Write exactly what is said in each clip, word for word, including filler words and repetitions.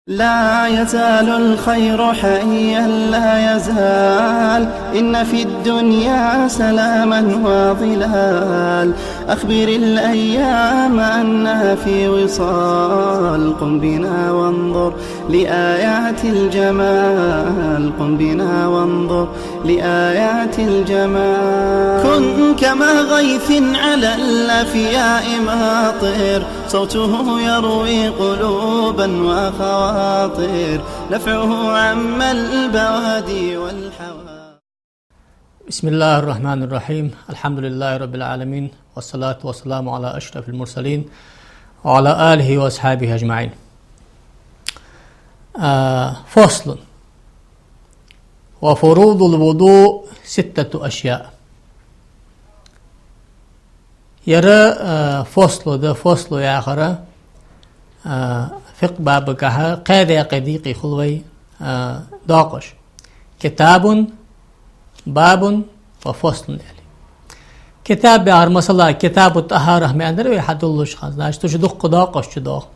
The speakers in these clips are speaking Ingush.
لا يزال الخير حيا لا يزال، إن في الدنيا سلاما وظلال. أخبر الأيام أنها في وصال، قم بنا وانظر لآيات الجمال، قم بنا وانظر لآيات الجمال. كن كما غيث على الأفياء ماطر، صوته يروي قلوبا وخواطر، نفعه عم البوادي والحواضر. بسم الله الرحمن الرحيم. الحمد لله رب العالمين، والصلاة والسلام على أشرف المرسلين وعلى آله وأصحابه أجمعين. آه، فصل. وفروض الوضوء ستة أشياء. Ер, а, фослу да, фослу яхар, а, фикъхӀ бабагахьа кхаь даькъе дийкъа хул вай, а, доакъош. كتاب، باب وفصل аьле. Китаб яхар, масала, كتاب الطهارة ма аьннадар вай хьадоаллаш хана, значит, уж дуккха доакъош чу доагӀа.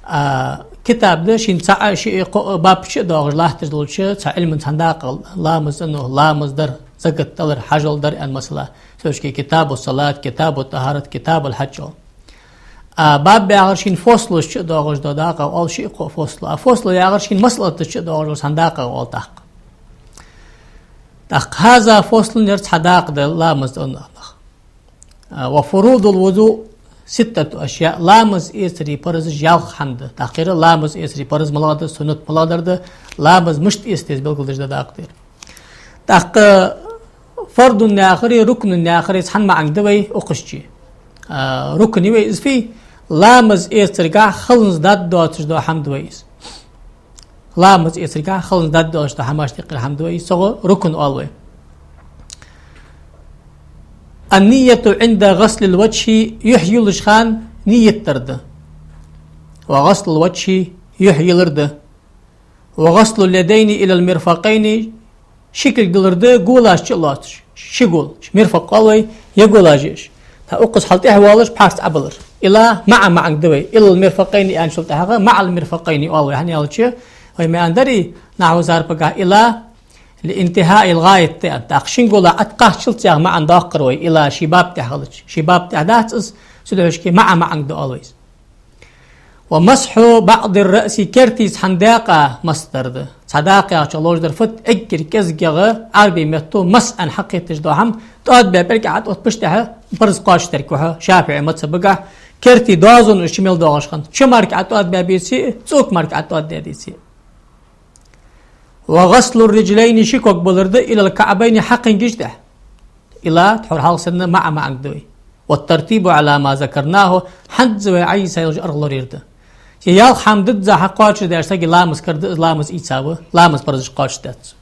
А, китаб да шийна цхьа а, шиъ а, кхоъ а баб чу а доагӀаш латташ долча цхьа Ӏилман цхьан дакъа, ламаз цӀенъо, ламаз дар, закат далар, хьажол дар аьнна, масала. Цу чу كتاب الصلاة, كتاب الطهارة, كتاب الحج оал. А баб яхар шийна фослаш чу а доагӀаш дола дакъа оал, шиъ а, кхоъ а фослу. А фослу яхар шийна масъалаташ чу а доагӀаш дола цхьан дакъа оал тӀаккха. ТӀаккха هذا فصل, ер цхьа дакъа да ламаз цӀенна нах. А, وفروض الوضوء ستة أشياء. Ламаз эцара паразаш ялх хӀама да. ТӀаккха ер ламаз эцара параз малагӀа да, суннат малагӀдар да, ламаз мишта эца деза белгалдеш дола дакъа да ер. ТӀаккха фардун яхари, рукнун яхари цхьан маӀанга да вай укхаза чу. А, рукн я вай из фуй, ламаз эцаргахьа хӀалланза даргдоацаш дола хӀама да вай из. Ламаз эцаргахьа хӀалланза даргдоацаш дола хӀамаш тӀехьара хӀама да вай из, цох рукн оал вай. النية عند غسل الوجه, юхь юллаш хана ният дар да. وغسل الوجه, юхь йилар да. وغسل اليدين إلى المرفقين, ши кулг дилар да, голаш чу а лоацаш. Ши гол. Мирфакъ оал вай, е голаш я уж. ТӀаккха укхаза хьалтӀехьа воалаш, пхьарс Ӏобалар. إلى مع маӀанга да вай. إلى المرفقين аьнначул тӀехьагӀа مع المرفقين оал вай. ХӀана аьлча, вай ма аьннадарий, нахьву зарфагахьа إلى لانتهاء الغاية да аьнна. ТӀаккха шин гола Ӏокхаччалца яха маӀан доаккхар вай, إلى ший баб тӀа хилча. Ший баб тӀа дац из, цудухьа шке مع маӀанга да оал вай из. ومسح بعض الرأس, керта цхьан даькъа масхь дар да. Цхьа дакъа яхачох ловш дар фуд, эггара кӀезигагӀа Ӏарбий метто масхь аьнна хьакхеташ дола хӀама, тӀоадабаь пӀелг Ӏоотта пуштӀехьа параз кхоачашдергва хьо, ШафиӀий мазхӀабагахьа, керта дозон уж чу мел доагӀаш хинна, чу мара ӀотӀоадабаь беце а, цӀока мара ӀотӀоададаь деце а. وغسل الرجلين, ши ког балар да, إلى الكعبين, хьакхингаш тӀехьа. إلى тхьовра хьалха санна مع маӀанга да вай. والترتيب على ما ذكرناه, хӀанз вай Ӏайса йолча аргӀа лораяр да. Е ялх хӀама дизза хьакхоачашдаь сага ламаз карда, из ламаз ийца ва, ламаз паразаш кхоачашдаьд цо.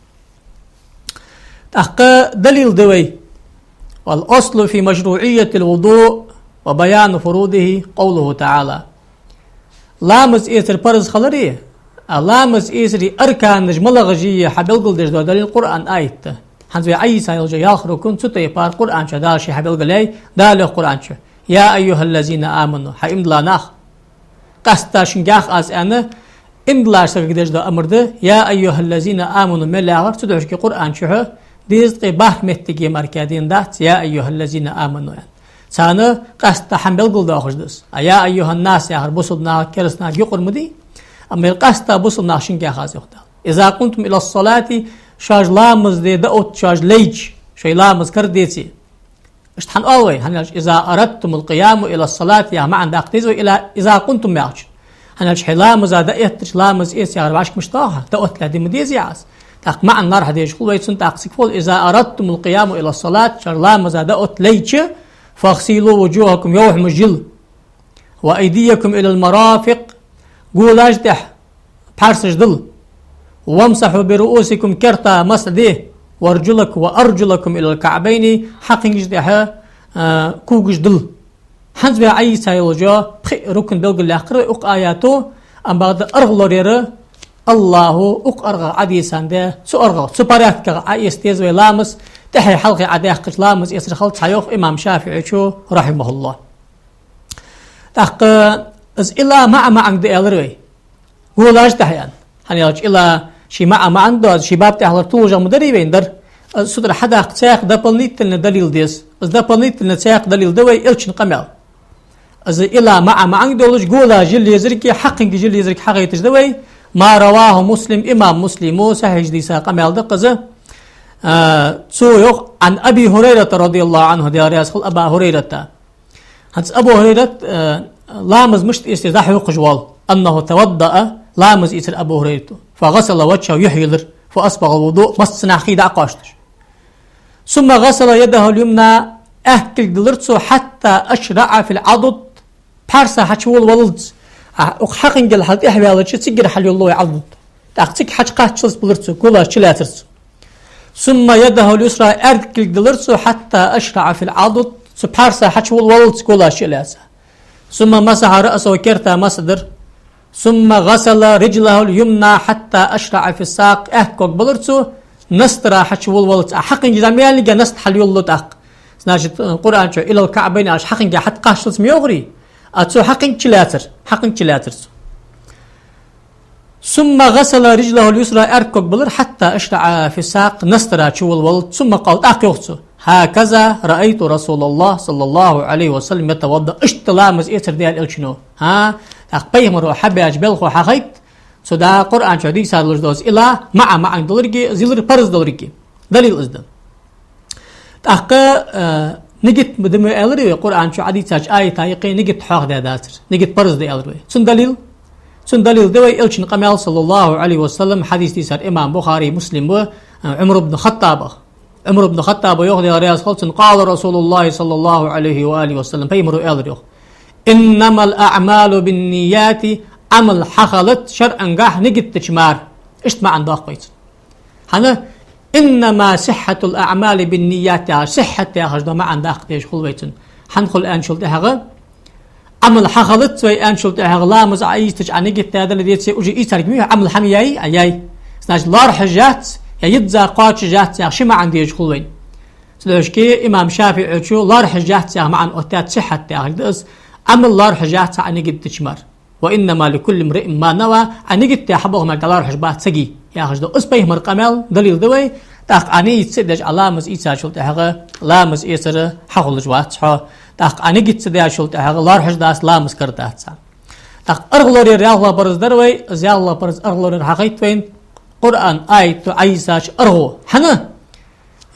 ТӀаккха далил да вай. والأصل في مشروعية الوضوء وبيان فروضه قوله تعالى. Ламаз эцар параз хилари, а ламаз эцара арканаш малагӀаш я хьабелгалдеш дола далил Къуръан аят да. ХӀанз вай Ӏайса йолча ялх рукн, цу тайпара Къуръан чу Дала ше хьабелгалъяьй, Дала йоах Къуръан чу: يا أيها الذين آمنوا, хӀай иман дилла нах. Къаьстта шуга йоах аз аьнна, иман диллача сагага деш дола амар да, يا أيها الذين آمنوا мел яхар, цудухьа шке Къуръан чу хьа, дезткъеи бархӀ моттиге мара кхы дена дац, يا أيها الذين آمنوا аьнна. Царна къаьстта хӀама белгалдоахаш да из. А يا أيها الناس яхар бусалба нахага, кераста нахага юкъара ма дий. Амма ер къаьстта бусалба нах шуга йоах аз, йоах Дала. إذا قمتم إلى الصلاة, шоаш ламаза де дӀаотта шоаш лайча, шоай ламаз кара деце. Иштта хӀана оал вай? ХӀана аьлча, إذا أردتم القيام إلى الصلاة яха маӀан даккха деза вай, إلى, إذا قمتم яхачун. ХӀана аьлча, хьо ламаза дӀаэттача, ламаз эца яхар вӀашка мишта доагӀа, дӀаотта лаьдима деза я аз. ТӀаккха маӀан лархӀа дезаш хул вай цун, тӀаккха цига фу оал: إذا أردتم القيام إلى الصلاة, шоаш ламаза дӀаотта лайча, فاغسلوا وجوهكم, йовхьамаш йила. وأيديكم إلى المرافق, голаш тӀехьа пхьарсаш дила. وامسحوا برؤوسكم, керта масхь де. وأرجلك-, وأرجلكم إلى الكعبين, хьакхингаш тӀехьа, а, когаш дила. ХӀанз вай Ӏайса йолча пхи рукн белгалъяьккхар вай укх аято, амма бакъда аргӀа лораяр АллахӀа укх аргӀагӀа Ӏодийца да, цу аргӀагӀа, цу порядкагӀа Ӏоэца деза вай ламаз, тӀехьеи хьалхеи Ӏодаьккхача ламаз эцар хилац, йоах имам ШафиӀийчо, رحمه الله. ТӀаккха из إلى مع маӀанга да аьлар вай. Голаш тӀехьа ян. ХӀана аьлча, إلى ший маӀан маӀан да, ший баб тӀехьа лар тулжагӀ ма дарий вайна дар. Из сутара хьадаккха цхьаькха дополнительно далил деза. Из дополнительно цхьаькха далил да вай Элчан къамаьл. Из إلى маӀан маӀан долаш, голаш жил езарг, хьакхинга жил езарг хьагойташ да вай. ما رواه مسلم, имам Муслима сахьихь дийца къамаьл да-кх из. А, цо йоах, عن أبي هريرة رضي الله عنه, Даьла раьза хилва Абу Хурайрата. ХӀанз Абу Хурайрат, э, ламаз мишта эца деза дӀахьокхаш вола. أنه توضأ, ламаз эцар Абу Хурайрата. فغسل وجهه, юхь йилар. فأسبغ الوضوء, массанахьа хий дӀакхоачаш. ثم غسل يده اليمنى, аьтта кулг дилар цо, حتى أشرع في العضد, пхьарса хьачувола валлалца. А, укх хьакхинга хьал тӀехьаваьлча, цигара хьалйолалу вай Ӏадуд. ТӀаккха цига хьачукхаччалца булар цо, голаш чулаьцар цо. ثم يده اليسرى, аьрда кулг дилар цо, حتى أشرع في العضد, цу пхьарса хьачувола валлалца голаш чулаьца. ثم مسح رأسه, керта масхь дир. ثم غسل رجله اليمنى حتى أشرع في الساق, аьтта ког булар цо, настара хьачувола валлалца. А хьакхинга замаьлига наста хьалйолалу тӀаккха. Значит, Къуръан чу إلى الكعبين аьлча, хьакхинга хьатӀакхаччалца ма йоахарий. А цо хьакхинга чулаьцар, хьакхинга чулаьцар цо. ثم غسل رجله اليسرى, аьрда ког булар, حتى أشرع في الساق, настара чувола валлалца. ثم قال, тӀаккха йоах цо: هكذا رأيت رسول الله صلى الله عليه وسلم يتوضأ. Иштта ламаз эцар да аьлар Элчано. ХӀа? ТӀаккха пайхамара хьабаьча балхо хьахайт, цу да Къуръан чу дийца долаш дола إلى маӀан маӀан долга, из йилар парз долга. Далил из да. ТӀаккха, э, нигат ма де ма аьлар вай, Къуръан чу Ӏодийцача аята юкъе нигат хьоахадаь дацар. Нигат парз да аьлар вай. Цун далил? Цун далил да вай Элчан къамаьл, صلى الله عليه وسلم, хьадис дийцар имам Бухари, Муслима, э, Ӏумар ибн Хаттабах. Ӏумар ибн Хаттаба йоах, Даьла раьза хилва цунна: قال رسول الله صلى الله عليه وآله وسلم, пайхамара аьлар йоах: إنما الأعمال بالنيات, Ӏамал хьахилац шарӀангахьа нигат дича мара. Иштта маӀан доаккх вай цун. ХӀана? إنما صحة الأعمال بالنيات яхаш, сихьхьат яхаш дола маӀан даккха дезаш хул вай цун. ХӀана хул аьнначул тӀехьагӀа, Ӏамал хьахилац вай аьнначул тӀехьагӀа, ламаз Ӏоийцача Ӏа нигат даь дале, деций, уже ийцарг ма йий, Ӏамал хьа ма яьй, а яьй. Значит, лоархӀаш яц, е йизза кхоачаш яц яхаш ши маӀан дезаш хул вайна. Цудухьа имам ШафиӀийчо лоархӀаш яц яха маӀан оттадаьд, сихьхьат яхилга да из, Ӏамал лоархӀаш яц Ӏа нигат дича мара. وإنما لكل امرئ ما نوى, Ӏа нигат даь хьабоагӀа мара дӀалоархӀаш бац сага, яхаш да. Из пайхамара къамаьл, далил да вай. ТӀаккха Ӏа нийят ца деш Ӏа ламаз ийцачул тӀехьагӀа, ламаз эцар хьахулаш вац хьо. ТӀаккха Ӏа нигат ца даьчул тӀехьагӀа лоархӀаш дац, ламаз карадац. ТӀаккха аргӀа лораяр ялхлагӀа парз дар вай, из ялхлагӀа парз, аргӀа лораяр хьахайт вайна Къуръан аято Ӏодийцача аргӀо. ХӀана?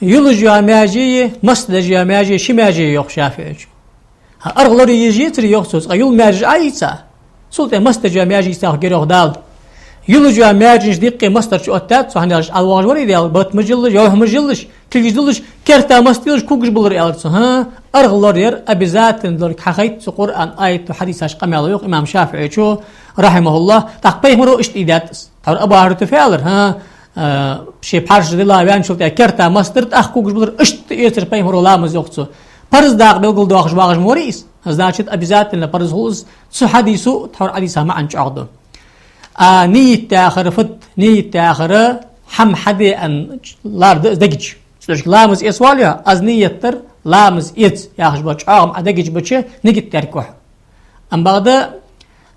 Юлаш йола маьже, масса деш йола маьже, ши маьже йоах ШафиӀийчо. ХӀа, аргӀа лорае еза яцар йоах цо, цкъа юла маьжеш Ӏоийца. Цул тӀехьа масса деш йола маьже йийца йоах герох Дала. Юлаш йола маьженаш диккъе массарча оттадаьд цо, хӀана аьлча Ӏа воагӀаш варий Даьла, бат ма жиллаш, йовхьа ма жиллаш, кулгаш диллаш, керта масхь диллаш, кугаш булар аьлар цо. ХӀа, аргӀа лораяр обязательно долга хьахайт цу Къуръан аято, хьадисашка къамаьл йоах имам ШафиӀийчо, رحمه الله, тӀаккха пайхамара иштта ийдаьд из. Тхьовра Абу Хьурайрата фу аьлар, хӀа, а, ший пхьарш дилла ваьнначул тӀехьа керта масхь дир, тӀаккха кугаш булар, иштта эцар пайхамара ламаз йоах цо. Парз дакъа белгалдоахаш вагӀаш ма варий из. Значит, обязательно парз хул из. Цу хьадисо, тхьовра Ӏодийца маӀан чӀоагӀа да. А нийят яхар фуд, нийят яхар хӀама хьаде аьнна лар да из дега чу. Цудухьа ламаз эца воалле, аз нийят дир, ламаз эца яхаш бола чӀоагӀам Ӏа дега чу бича, нигат дергва хьо. Амма бакъда,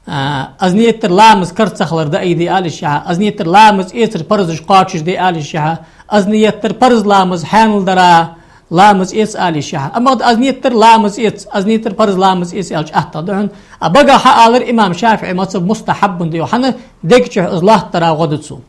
а, аз нийят дир ламаз кара ца хилар дӀаайде аьлча, аз нийят дир ламаз эцар парзаш кхоачашде аьлча, аз нийят дир парз ламаз хьанал дара ламаз эца аьлча. Амма бакъда аз нийят дир ламаз эца, аз нийят дир парз ламаз эца аьлча атта да хьона. А багахьа алар имам ШафиӀий мазхӀаб мустахьаббун да йоах, хӀана, дега чу из латтара гӀо да цо.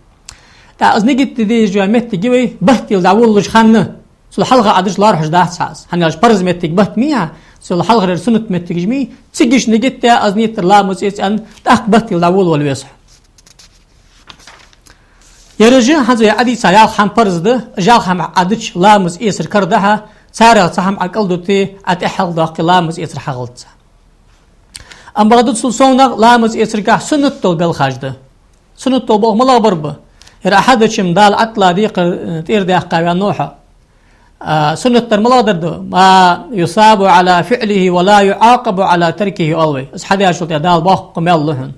ТӀаккха из нигат де дезаш йола моттиг я вай, баттал дӀаволалуш хана. Цул хьалха Ӏа дича лоархӀаш дац хьа из. ХӀана аьлча парз моттиг бат мий хьа, цул хьалхарча суннат моттигаш мий, цигача нигат де, аз нийят дир ламаз эца аьнна, тӀаккха баттал дӀаволавала веза хьо. Ераш хӀанз вай Ӏодийца ялх хӀама парз да, ялх хӀама Ӏа дича ламаз эцар карадахьа, царех цхьа хӀама Ӏа кӀалдуте, Ӏа тӀехьа хьалхадоаккхе ламаз эцар хьахилац. Амма бакъда цул совнагӀа ламаз эцаргахьа суннат дола белхаш да. Суннат дола болх малагӀбар ба? Ер Ӏа хьадича-м Дала Ӏатла декхар, э, тӀера даьккха ваьннав хьо. А, суннат дар малагӀдар да? ما يثاب على فعله ولا يعاقب على تركه оал вай. Из хьадаьчул тӀехьа Дала боккха маьл лу хьона.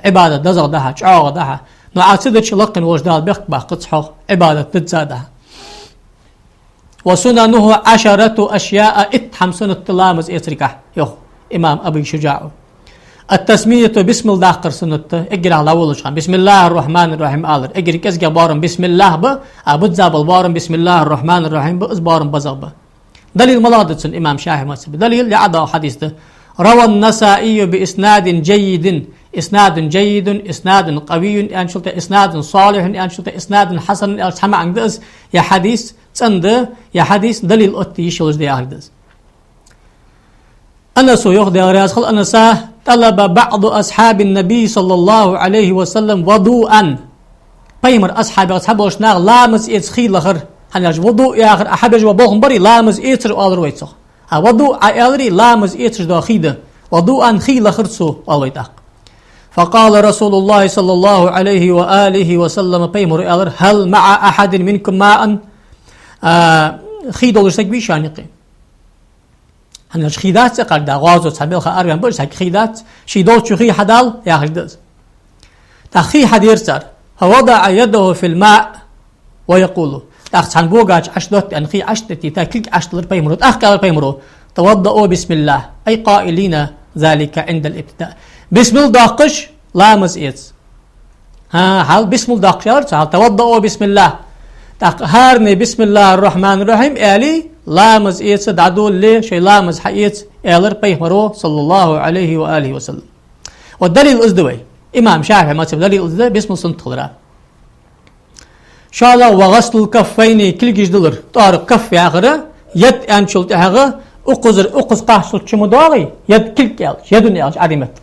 Ӏибадат дезагӀа да хьа, чӀоагӀа да хьа. Но Ӏа ца дича лакхе волча Дала бехк баккхац хьох, Ӏибадат дизза да хьа. وسننه عشرة أشياء, итт хӀама суннат да ламаз эцаргахьа, йоах имам Абу ШужаӀо. التسمية, бисмилла даккхар суннат да, эггара хьалха волаш хана. بسم الله الرحمن الرحيم алар. Эггара кӀезигагӀа боарам бисмиллахӀ ба, а бузза бола боарам بسم الله الرحمن الرحيم ба, из боарам базагӀа ба. Далил малагӀа да цун имам ШафиӀий мазхӀаба? Далил, яӀ да хьадис да. رواه النسائي بإسناد جيد, إسناد جيد, إسناد قوي аьнначул тӀехьа, إسناد صحيح аьнначул тӀехьа, إسناد حسن аьлча цхьа маӀан да из, е хьадис цӀена да, е хьадис далил оттае йиш йолаш да яхилга да из. Анаса йоах, Даьла раьза хилва Анаса: طلب بعض أصحاب النبي صلى الله عليه وسلم وضوءا. Пайхамара асхьабех цхьаболча наха ламаз эца хий лахар. ХӀана аьлча вуду яхар, а хьабеш ба бохам барий, ламаз эцар оалар вай цох. А вуду Ӏа аьларий, ламаз эцаш дола хий да. وضوءا, хий лахар цо, оал вай тӀаккха. فقال رسول الله صلى الله عليه وآله وسلم, пайхамара аьлар: هل مع أحد منكم ماء؟ А, хий долаш саг вий шоана юкъе? ХӀана аьлча хий дац цӀаккха да, гӀазота цхьа белха араваьнна ба, сага хий дац, ший долча хий хьадала, яхаш да из. ТӀаккха хий хьадера цар. فوضع يده في الماء ويقول. ТӀаккха цхьан богача Ӏочудотта аьнна, хий Ӏочудеттийта, кулг Ӏочудиллар пайхамара. ТӀаккха аьлар пайхамара: توضؤوا بسم الله, أي قائلين ذلك عند الابتداء. Бисмилла доаккхаш, ламаз эца. ХӀа, хьал бисмилла доаккхаш аьлар цо, хьал توضؤوا بسم الله. ТӀаккха хӀаране بسم الله الرحمن الرحيم аьле, ламаз эца, дӀадолале, шоай ламаз хьаэца, аьлар пайхамара, صلى الله عليه وآله وسلم. Вот далил из да вай. Имам ШафиӀий мазхӀаба далил из да, бисмилла суннат хилара. ШоллагӀа, وغسل الكفين, кулгаш дилар. ТӀоара каф яхар, яд аьнначул тӀехьагӀа укхазара, укхаза кхаччалца чу ма доагӀий, яд кулг аьлча, ядун аьлча Ӏарбий меттала.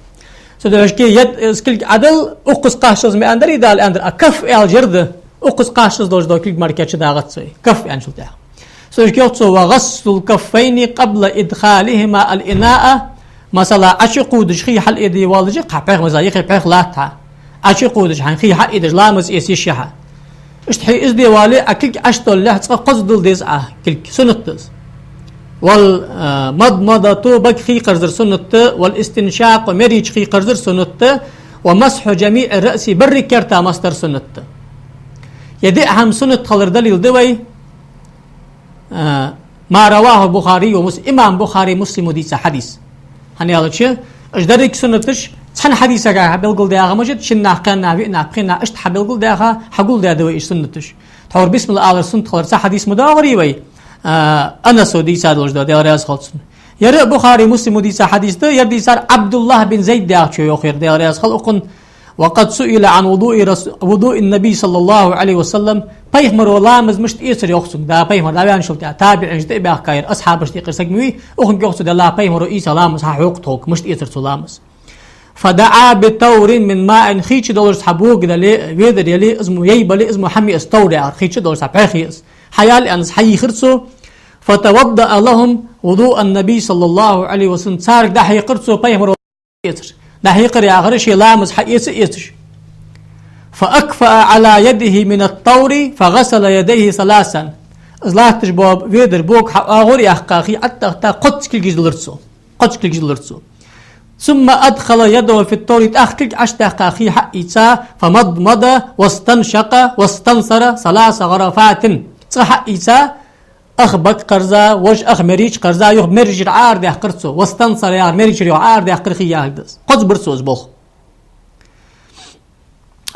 Цудухьа шке яд, э, кулг Ӏодилла, укхаза кхаччалца ма аьннадарий Дала, аьннадар, а каф аьлча яр да, укхаза кхаччалца долаш дола кулг мара кхы чу дагӀац вай, каф аьнначул тӀехьагӀа. Цудухьа йоах цо: وغسل الكفين قبل إدخالهما الإناء. Масала, Ӏочукхувдаш хий хьалъайде воаллаш, кхы пхьегӀа, масала, юххе пхьегӀа латт хьа. Ӏочукхувдаш хьайна хий хьаийдеш ламаз эца йиш я хьа. Иштта хьайийдеш вале, а кулг Ӏочудоллалехь цкъа кхозза дилла деза Ӏа кулг. Суннат да из. Вал, а, мадмадату, бага хий кхарзар суннат да, вал истиншакъу, мерача хий кхарзар суннат да, ва масхьу жамиӀи раъси, берригача керта масдар суннат да. Е диъ хӀама суннат хилара далил да вай, а, ма раваху Бухари ва Мус-, имам Бухари, Муслима дийца хьадис. ХӀана аьлча, уж деррига суннаташ цхьан хьадисагахьа белгалдаьха ма жат, шиннахьа, кхаьннахьа, виънахьа, пхеннахьа, иштта хьабелгалдаьха, хьагулдаь да вай уж суннаташ. Тхьовра бисмилла алар суннат хилар цхьа хьадис ма доагӀарий вай, а, Анаса дийца долаш да, Даьла раьза хилва цунна. Ер а Бухари, Муслима дийца хьадис да, ер дийцар Ӏабдуллахь бин Зайд яхачо йоах ер, Даьла раьза хилва укхунна. وقد سئل عن وضوء رس-، وضوء النبي صلى الله عليه وسلم. Пайхамара ламаз мишта эцар йоах цунга, да, пайхамар дӀаваьнначул тӀехьагӀа, табиӀинашта тӀа а баьхка ер, асхьабашта юкъера саг ма вий, укхунга йоах цо, Даьла, пайхамара Ӏийса ламаз хьахьокх тхога, мишта эцар цо ламаз. فدعا بتور من ماء, хий чу долаш цхьа бога дале, ведар яле, из мо яй бале, из мо хьамъе из, тавр яхар, хий чу долаш цхьа пхьегӀа я из. Хьаяла аьнна, из хьайийхар цо. فتوضأ لهم وضوء النبي صلى الله عليه وسلم. Царга дӀахьекхар цо пайхамара эцар. ДӀахьекхар яхар, ший ламаз хьаэца эцаш. فأكفأ على يده من التور فغسل يديه ثلاثا. Из латташ бола ведар, бога хьаоагӀор яьккха, хий Ӏоттахта, кхозза кулгаш диллар цо. Кхозза кулгаш диллар цо. ثم أدخل يده في التور, тӀаккха кулг Ӏочудаьккха, хий хьаийца, فمضمض واستنشق واستنثر ثلاث غرفات. Цкъа хьаийца, ах бага кхарза, вож ах мерача кхарза, юха мерачара арадаьккхар цо. واستنثر яхар, мерачара юха арадаьккхар хий яхилга да из. Кхозза бир цо из болх.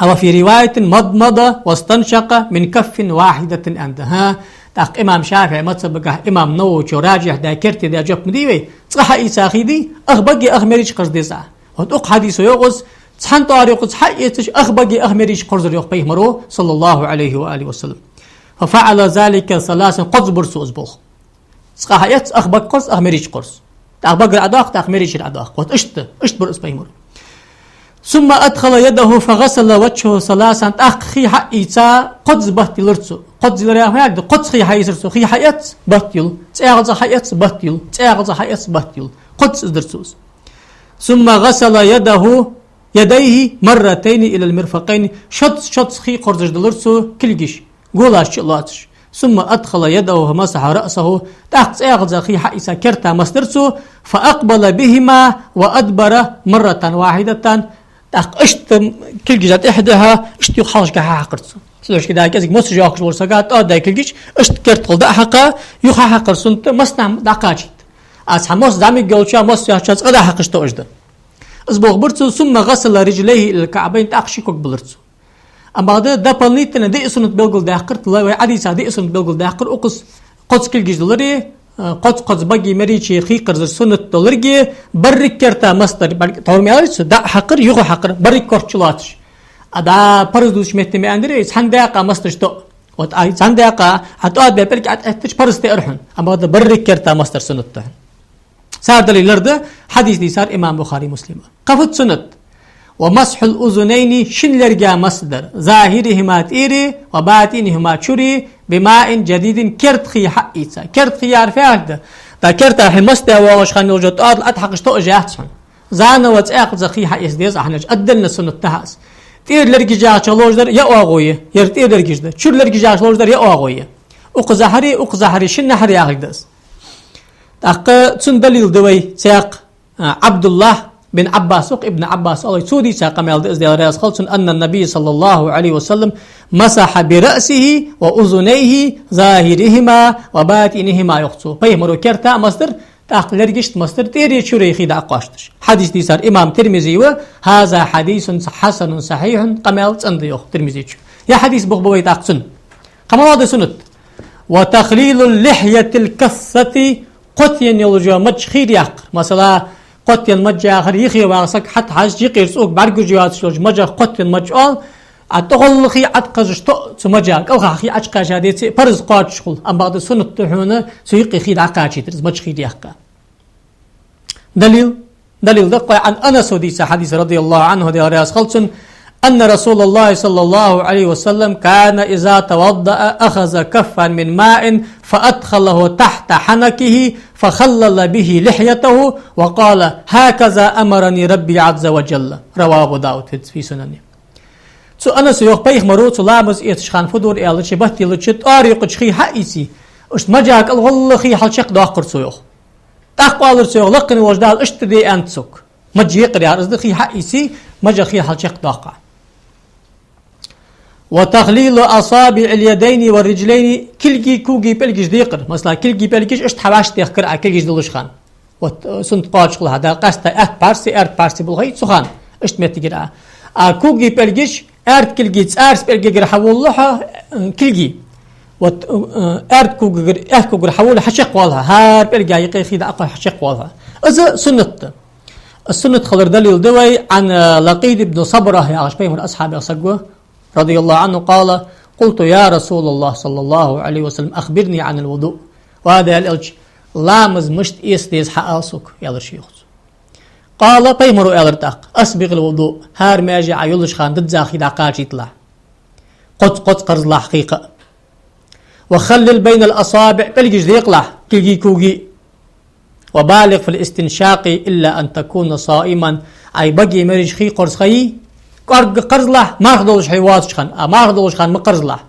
وفي رواية مضمض واستنشق من كف واحدة аьннад. ХӀа, тӀаккха имам ШафиӀий мазхӀабагахьа имам Нававичо ражихь даь, керте даь жоп ма дий вай, цкъа хьаийца хий дий, ах бага, ах мерача кхарза деза. Вот укх хьадисо йоах из, цхьан тӀоара юкъаца хьаэцаш, ах бага, ах мерача кхорзар йоах пайхамара, صلى الله عليه وآله وسلم. ففعل ذلك ثلاثا, кхозза бир цо из болх. Цкъа хьаэц, ах бага кхорз, ах мерача кхорз. ТӀаккха багара Ӏодоаккх, тӀаккха мерачара Ӏодоаккх. Вот иштта, иштта бир из пайхамара. ثم أدخل يده فغسل وجهه ثلاثا, тӀаккха хий хьаийца, кхозза бетт йиллар цо. Кхозза йиллар яхар фу яхилга да? Кхозза хий хьаийцар цо, хий хьаэц, бетт йилла, цӀагӀаза хьаэц, бетт йилла, цӀагӀаза хьаэц, бетт йилла. Кхозза из дир цо из. ثم غسل يده، يديه مرتين إلى المرفقين. Шозза, шозза хий кхорзаш диллар цо кулгаш, голаш чу а лоацаш. ثم أدخل يده فمسح رأسه. ТӀаккха цӀагӀаза хий хьаийца керта масдир цо. فأقبل بهما وأدبر مرة واحدة. ТӀаккха иштта кулгаш тӀехьа дихьа, иштта юха хьалхашка хьахьакхар цо. Цудухьа да кӀезига мос йоаккхаш волча сага тӀоадаь кулгаш, иштта керта гӀолла дӀа а хьакха, юха хьахьакхар суннат да, массанахьа дӀакхачийта. А цхьа мос зӀамига йолча, мос йоацача цкъа дӀа а хьакхаш тоъаш да. Из бохабар цо, ثم غسل رجليه إلى الكعبين, тӀаккха ши ког балар цо. Амма бакъда дополнительно диъ суннат белгалдаьккхар, тла вай хьадиса диъ суннат белгалдаьккхар, укхаза кхозза кулгаш далари, э, кхозза-кхозза багеи мерачеи хий кхарзар суннат долари, берригача керта масдар, бар-, тхьовра мел яр цо, дӀа а хьакхар, юха а хьакхар, берригача корта чу лоацаш. А дӀа парз дувцача метте ма аьннадарий, цхьан даькъа масдараш тоъ. Вот, ай, цхьан даькъа, хьа тӀоадабаь пӀелг тӀатетташ парз тӀаэра хьона. Амма бакъда берригача керта масдар суннат да хьона. Цар далил ларда, хьадис дийцар имам Бухари, Муслима. Кхы фуд суннат? ومسح الأذنين, шин лерга масдар, ظاهرهما, тӀери, وباطنهما, чури, بماء جديد, керда хий хьаийца. Керда хий яхар фу яхилга да? ТӀаккха керта хьо масдаь воагӀаш хана йолча тӀоадал тӀа хьакхаш тоъаш яц хьона. Заново цӀаькхаза хий хьаэца деза хьона, отдельно суннат да хьа из. ТӀера лергаш яхача лождар я оагӀув я, ер тӀера лергаш да. Чура лергаш яхача лождар я оагӀув я. Укхазахьари, укхазахьари, шиннахьари яхилга да из. ТӀаккха цун далил да вай цхьаькха, а, Ӏабдуллахь бин Ӏаббас, укх Ибн Ӏаббас оал вай, цо дийца къамаьл да из, Даьла раьза хилва цунна, أن النبي صلى الله عليه وسلم مسح برأسه وأذنيه ظاهرهما وباطنهما, йоах цо. Пайхамаро керта а масдар, тӀаккха лергашта масдар, тӀереи чуреи хий дӀакхоачаш. Хьадис дийцар имам Тирмизи ва, هذا حديث حسن صحيح, къамаьл цӀена да, йоах Тирмизечо. Ер хьадис бохабу вай тӀаккха цунна. Кхы малагӀа да суннат? وتخليل اللحية الكثة, кхотъенна йолча мажа хий яккхар. Масала, кхотъенна маж яхар юхе вагӀа саг хьатӀахьежача юкъера цӀока бӀаргагуш йоацаш йолча мажах кхотъенна маж оал, а тӀагӀолла хий Ӏокхаьжача тоъ цу мажа, кӀалхахьа хий Ӏочукхаьча деце а парз кхоачаш хул, амма бакъда суннат да хьона цу юкъе хий дӀакхачийтар, из маж хий яккха. Далил? Далил да-кх вай Ӏан Анаса дийца хьадис, رضي الله عنه, Даьла раьза хилва цунна, أن رسول الله صلى الله عليه وسلم كان إذا توضأ أخذ كفا من ماء فأدخله تحت حنكه فخلل به لحيته وقال: هكذا أمرني ربي عز وجل. رواه أبو داود في سننه. Цу Анаса йоах, пайхамаро цо ламаз эцаш хана фу дора аьлча, батталча тӀоара юкъача хий хьаийце, иштта мажа кӀалгӀолла хий хьалчакхдоаккхар цо, йоах. ТӀаккха оалар цо, йоах: лакхе волча Дала иштта де аьннад сога. Маж екъар яхар из да, хий хьаийце, мажа хий хьалчакхдоаккх. وتخليل أصابع اليدين والرجلين, кулгий, когий пӀелгаш декъар. Масала, кулгий пӀелгаш иштта хьавӀашагӀтехкар Ӏа кулгаш дуллаш хана. Вот, э, суннат кхоачаш хул хьа, да, къаьстта аьтта пхьарс, аьрда пхьарс болх хьай цу хана, иштта моттигера Ӏа. А когий пӀелгаш, аьрда кулгий цӀарца пӀелгагара хьаволалу хьо, э, кулгий. Вот, э, аьрда когагара, аьтта когагара хьаволалу, хьачакхвоал хьо, хӀара пӀелга юкъе хий дӀакхоачаш хьачакхвоал хьо. Из суннат да. Из суннат хилара далил да вай Ӏан, э, Лакъит ибн Сабра яхаш пайхамара асхьабех саг ва, رضي الله عنه, قال: قلت: يا رسول الله صلى الله عليه وسلم، أخبرني عن الوضوء. Ва Даьла элча, ламаз мишта эца деза хьаала сога, аьлар ше, йоах цо. قال, пайхамаро аьлар тӀаккха: أسبغ الوضوء, хӀара маьже Ӏа йоллаш хана дизза хий дӀакхачийталахь. Кхозза-кхозза кхарзалахь хий кхы а. وخلل بين الأصابع, пӀелгаш декъалахь, кулгий, когий. وبالغ في الاستنشاق إلا أن تكون صائما. Ӏа багеи мерашеи хий кхорза хьайий, кӀоарга кхарзалахь, марха долаш хьо воацача хана, а марха долаш хана ма кхарзалахь.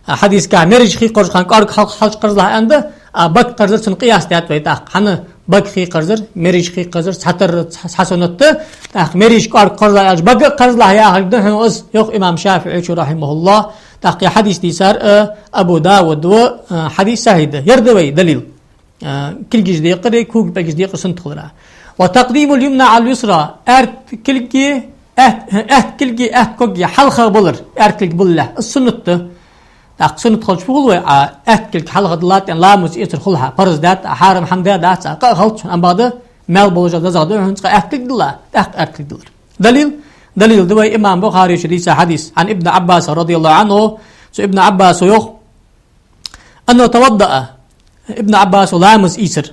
А хьадисагахь мерашеи хий кхорзача хана кӀоарга хьал-, хьалчакхарзалахь аьннад, а бага кхарзар цунна къияс даьд вай тӀаккха. ХӀана бага хий кхарзар, мерашеи хий кхарзар цхьатарра цхьа, цхьа суннат да, тӀаккха мерашеи кӀоарга кхарзалахь аьлча, бага а кхарзалахь яхилга да хьона из, йоах имам ШафиӀечо, رحمه الله. ТӀаккха ер хьадис дийцар, э, Абу Дауда ва, э, хьадис сахьихь да. Ер да вай далил. А, кулгаш декъари, когий пӀелгаш декъари суннат хилара. وتقديم اليمنى على اليسرى, аьрда кулги, аьт-, аьтта кулги аьтта коги хьалха балар, аьрда кулг балалехь, из суннат да. ТӀаккха суннат хилча фу хул вай, Ӏа аьтта кулг хьалха диллад аьнна ламаз эцар хул хьа, парз дац, хьарам хӀама даьдац, кхы а хилац хьона, амма бакъда маьл болаш а дезагӀа да хьона цкъа аьтта кулг дилла, тӀаккха аьрда кулг диллар. Далил? Далил да вай имам Бухаречо дийца хьадис, عن ابن عباس رضي الله عنه, цу Ибн Ӏаббаса йоах, أنه توضأ, Ибн Ӏаббасо ламаз ийцар.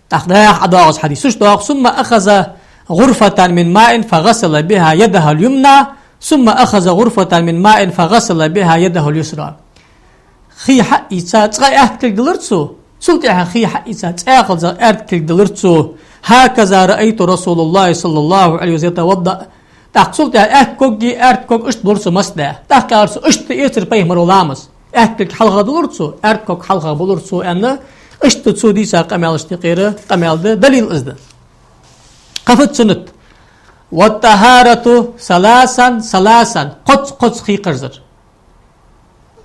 ТӀаккха дӀахо Ӏодоагӏа из хьадис. Цо доагӏа: ثم أخذ غرفة من ماء فغسل بها يده اليمنى، ثم أخذ غرفة من ماء فغسل بها يده اليسرى. Хий хьаийца, цкъа аьтта кулг диллар цо, цул тӀехьагӏа хий хьаийца, цкъа кхалза аьрда кулг диллар цо. هكذا رأيت رسول الله صلى الله عليه وسلم يتوضأ. ТӀаккха цул тӀехьагӏа аьтта коги аьрда коги иштта булар цо масдаь. ТӀаккха аьлар цо: иштта эцар пайхамаро ламаз. Аьтта кулг хьалха диллар цо, аьрда ког хьалха булар цо, аьнна, иштта цо дийца къамаьлашта юкъера къамаьл да, далил из да. Кхы фуд суннат? والطهارة ثلاثا ثلاثا, кхозза-кхозза хий кхарзар.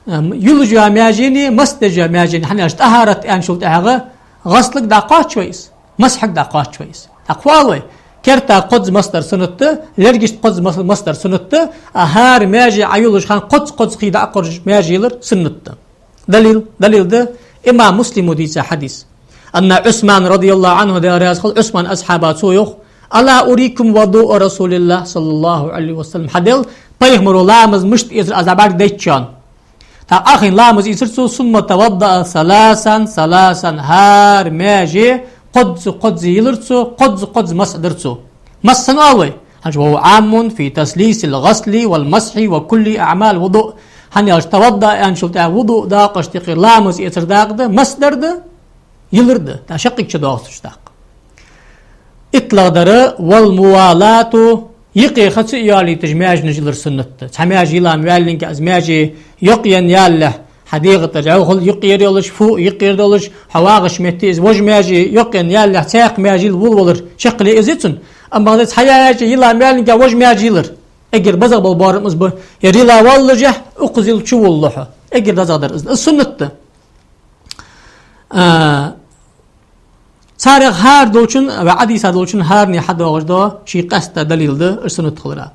Ам, юллаш йола маьжени, масдеш йола маьжени, хьанаш тӀахарат аьнначул тӀехьагӏа гӏаслага дӏакхоач вай из, масхьага дӏакхоач вай из. Дӏакхоал вай. Керта кхозза масхь дар суннат да, лергашта кхозза мас-, масхь дар суннат да, а хӀара маьже Ӏа йолаш хана кхозза-кхозза хий дӀа а кхоржаш маьже ялар суннат да. Далил, далил да, имам Муслима дийца хьадис. Анна Ӏусман, радияллаху Ӏанху, Даьла раьза хилва, Ӏусман асхьаба, цо йоах: «ألا أريكم وضوء رسول الله صلى الله عليه وسلم». Хьадел, пайхамара ламаз мишта эцар аз дӀабӀаргадайт шоана. ТӀаккха ахин ламаз ийцар цо, «ثم توضأ ثلاثا ثلاثا», хӀара маьже кхозза-кхозза йилар цо, кхозза-кхозза масхь дир цо. Масхь санна оал вай? ХӀанз: «وهو عام في تثليث الغسل والمسح وكل أعمال الوضوء». ХӀана аьлча, «توضأ» аьнначул тӀехьагӀа вуду дакъашта юкъера ламаз эцар дакъа да, масхь дар да, йилар да, тӀаккха шаккхе чудоагӀаш дац тӀаккха. ИттлагӀдар: «والموالاة», юкъе ха ца йоалийташ маьженаш йилар суннат да. Цхьа маьже йила ма ваьллинге, из маьже йокъаенна ялалехь, хьа дегӀа тӀара йӀовхал юкъера йолаш, фу юкъера долаш, хьо вагӀача метте из вож маьже йокъаенна ялалехь, цхьаькха маьже йила волавалар чакхъяле из я цун. Амма бакъда цхьа маьже йила ма ваьллинге вож маьже йилар, эггара безагӀа бола боарам из ба, ер йила воаллашехь, укхаза йила чуволалу хьо. Эггара дезагӀа дар из. Из суннат да. А, царех хӀара долчун, вай Ӏодийца долчун хӀаране хьадоагӀаш да ший къаьстта далил да, уж суннат хилара.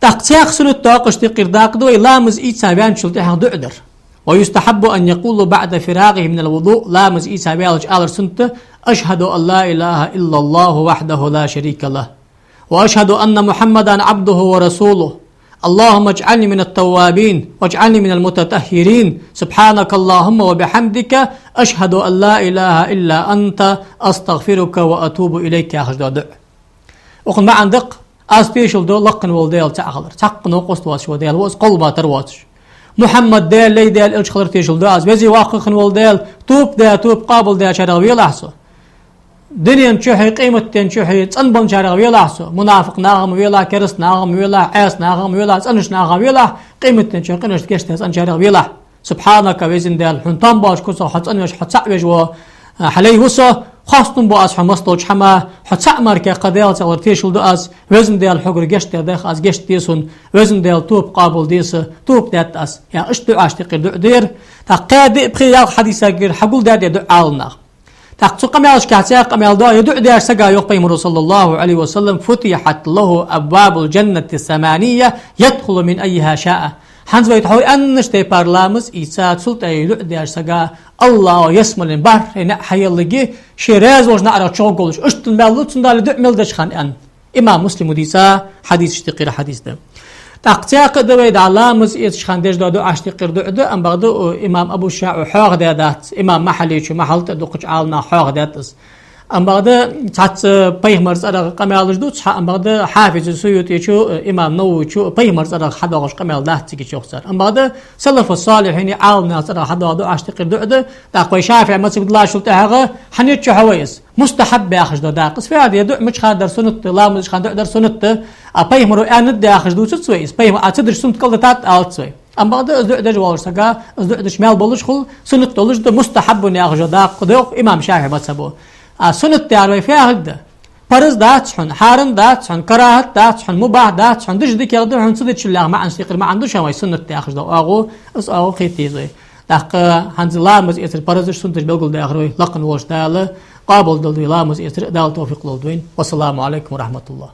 ТӀаккха цхьаькха суннат дакъашта юкъера дакъа да вай ламаз ийца ваьнначул тӀехьагӀа дуӀа дар. «ويستحب أن يقول بعد فراغه من الوضوء», ламаз ийца ваьлча алар суннат да: «أشهد أن لا إله إلا الله وحده لا شريك له، وأشهد أن محمدا عبده ورسوله. اللهم اجعلني من التوابين واجعلني من المتطهرين. سبحانك اللهم وبحمدك. أشهد أن لا إله إلا أنت. أستغفرك وأتوب إليك», яхаш да дуӀа. Укхун маӀан да-кх: «Аз тешал ду лакха вола Даьла цаӀ хилар, цхьаккха новкъост воацаш вола Даьла ва из, кхоллама тара воацаш. Мухьаммад Даьла лай, Даьла элча хилар тешал ду аз. Веза-воккха хинна вола Даьла, тоба даь, тоба къоабалдаьчарех велахь со. Дунен чухьи, къематден чухьи цӀенбеннарех велахь со. Мунафикъ нахах ма велахь, кераста нахах ма велахь, Ӏеса нахах ма велахь, цӀенача нахах велахь, къематден чухьи къинош гештдаь цӀенначарех велахь. Субханака, везан Даьла, хьона там боацача куцах хьо цӀенвеш, хьо цаӀ веш вола, а, хьа лай ва со, хоастам бу аз хьо массадолча хӀамах, хьо цаӀ мара кхы Даьла цӀагӀара тешал ду аз, везан Даьла, хьогара гешт даь дӀаьха аз, гешт де сона, везан Даьла, тоба къоабалде са, тоба даьд аз», яхаш, иштта дуӀашта юкъера дуӀа да ер. ТӀаккха кхаь, диъ, пхи, ялх хьадисагара хьагулдаьд ер дуӀа Ӏаламнаха. ТӀаккха цу къамаьлашка цхьаькха къамаьл да, ер дуӀа деш сага, йоах пайхамара, صلى الله عليه وسلم: «فتحت له أبواب الجنة الثمانية يدخل من أيها شاء». ХӀанз вай тхьовра аьннача тайпара ламаз ийца, цул тӀехьагӀа ер дуӀа деш сага, АллахӀа ялсмален бархӀе наӀар хьаелларгья, ше раьза волча наӀарах чугӀоргволаш. Иштта маьл лу цунна, Дала дуӀа мел деча хана, аьнна. Имам Муслима дийца хьадисашта юкъера хьадис да. ТӀаккха цхьаькха да вай дӀа ламаз эцача хана деш дола дуӀашта юкъера дуӀа да, амма бакъда, о, имам Абу ШуджаӀа хьоахадаь дац, имам Махьаллечо, Махьалла тӀа дукхача Ӏаламнаха хьоахадаьд из. Амма бакъда цхьацца пайхамара цӀерагӀа къамаьлаш дувц хьа, амма бакъда Хьафиз Суютечо, имам Нававечо пайхамара цӀерагӀа хьадоагӀаш къамаьл дац цига чух цар. Амма бакъда салафу салихьини Ӏаламнаьха цӀерагӀа хьадоагӀа дуӀашта юкъера дуӀа да, тӀаккха вай ШафиӀий мазхӀабе диллачул тӀехьагӀа Хьанифечо хьа вай из. Мустахьаб яхаш да дакъа из. Фу да, дуӀа мича хана дар суннат да, ламаз деча хана дуӀа дар суннат да. А пайхамара аьннад яхаш дувцац вай из. Пайхамара цу деш суннат кӀалдитад алац вай. Амма бакъда из дуӀа деш волча сага, из дуӀа деш маьл болаш хул, суннат долаш да, мустахьаббун яхаш да дакъа да, йоах имам ШафиӀий мазхӀабо. А суннат яхар вай фу яхилга да? Параз дац хьона, хьарам дац хьона, карахӀат дац хьона, мубахь дац хьона, деш дикагӀа да хьона, ца дичалла яха маӀанашта юкъера маӀан да шоана вай суннат яхаш дола оагӀув, из оагӀув кхетаде еза вай. ТӀаккха хӀанз ламаз эцара паразаш, суннаташ белгалдаьхар вай, лакха волча Дала къоабалдолда вай ламаз эцар, Дала товфикъ лолда вайна. والسلام عليكم ورحمة الله.